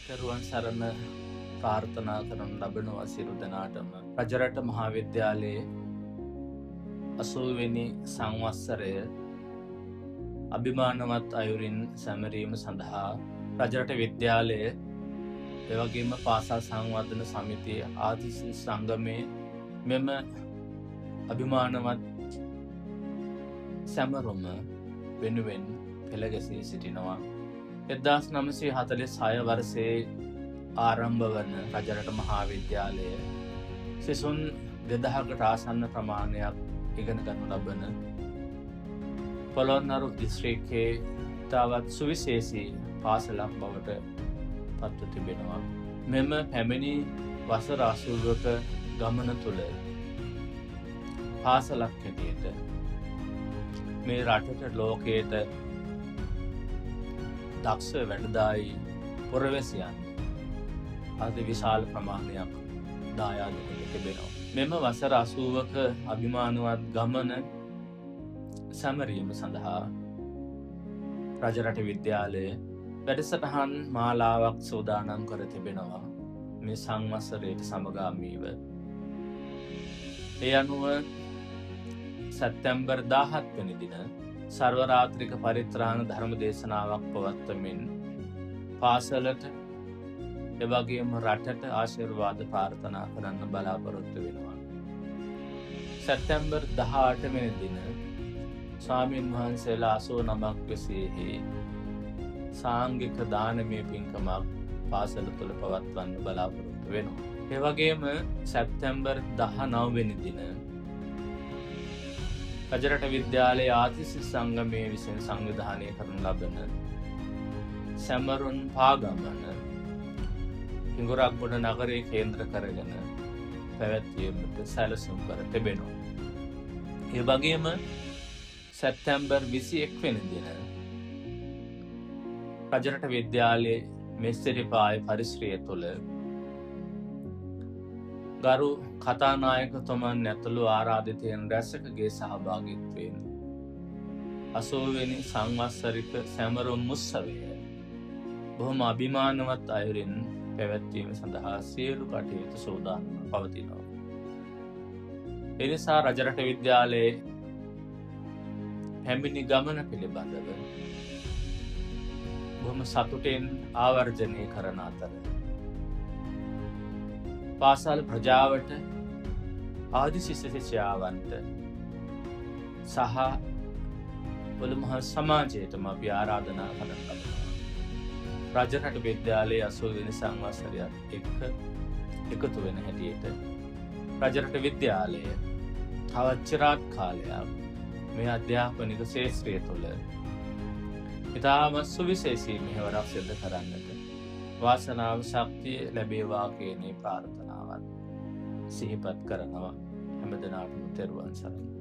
තෙරුවන් සරණ ප්‍රාර්ථනා කරනු ලබනවා සියලු දෙනාටම. රජරට මහාවිද්‍යාලයේ 80 වෙනි සංවත්සරය අභිමානවත් අයුරින් සැමරීම සඳහා රජරට විද්‍යාලය එවැගේම පාසල් සංවර්ධන සමිතිය ආදි සංගමයේ මෙම අභිමානවත් සැමරුම වෙනුවෙන් පෙළ ගැසී සිටිනවා. 1946 වර්ෂයේ ආරම්භ වන රජරට මහාවිද්‍යාලය සිසුන් 2000කට ආසන්න ප්‍රමාණයක් ඉගෙන ගනු ලබන පොළොන්නරු දිස්ත්‍රික්කයේ තවත් සුවිශේෂී පාසලක් බවට පත්ව තිබෙනවා. මෙම පැමිණි වසර 80ක ගමන තුළ පාසලක් හැටියට මේ රටට ලෝකයට දක්ෂ වැඩදායි පුරවැසියන් අති විශාල ප්‍රමාණයක් දායාද කොට තිබෙනවා. මෙම වසර 80ක අභිමානවත් ගමන සැමරීම සඳහා රජරට විද්‍යාලය වැඩසටහන් මාලාවක් සූදානම් කර තිබෙනවා මේ සංවත්සරයට සමගාමීව. ඒ අනුව සැප්තැම්බර් 17 වෙනි දින සර්වරාත්‍රික පරිත්‍රාණ ධර්ම දේශනාවක් පවත්වමින් පාසලට එවැගේම රටට ආශිර්වාද ප්‍රාර්ථනා කරන්න බලාපොරොත්තු වෙනවා. සැප්තැම්බර් 18 වෙනි දින ස්වාමීන් වහන්සේලා 89ක් විසෙහි සාංඝික දානමය පින්කමක් පාසල තුළ පවත්වන්න බලාපොරොත්තු වෙනවා. ඒ වගේම සැප්තැම්බර් 19 වෙනි දින රජරට විද්‍යාලයේ ආතිසි සංගමයේ විසින් සංවිධානය කරනු ලබන සැමරුන් පාගමන හිඟුරක්ගොඩ නගරයේ කේන්ද්‍ර කරගෙන පැවැත්වීමට සැලසුම් කර තිබෙනවා. ඒ වගේම සැප්තැම්බර් 21 වෙනි දින රජරට විද්‍යාලයේ මෙස්සිරිපාය පරිසරය තුළ ගරු කතානායකතුමන් ඇතුළු ආරාධිතයන් රැසකගේ සහභාගිත්වයෙන් 80 වෙනි සංවත්සරික සැමරුම් උත්සවය බොහොම අභිමානවත් අයුරින් පැවැත්වීම සඳහා සියලු කටයුතු සූදානම්ව පවතිනවා. එනිසා රජරට විද්‍යාලයේ පැමිණි ගමන පිළිබඳව බොහොම සතුටෙන් ආවර්ජනය කරන අතර පාසල් ප්‍රජාවට ආදි ශිෂ්‍ය ශිෂ්‍යාවන්ට සහ මුළු මහත් සමාජයටම අපි ආරාධනා කරන ලබනවා. රජරට විද්‍යාලයේ 80 වෙනි සංවත්සරයත් එක්ක එකතු වෙන හැටියට රජරට විද්‍යාලය තවත් චිරාත් කාලයක් මේ අධ්‍යාපනික ක්ෂේත්‍රය තුළ ඉතාමත් සුවිශේෂී මෙහෙවරක් සිදු කරන්නට වාසනාව ශක්තිය ලැබේවා කියන ප්‍රාර්ථනාවත් සිහිපත් කරනවා. හැම දිනාටම තෙරුවන් සරණයි.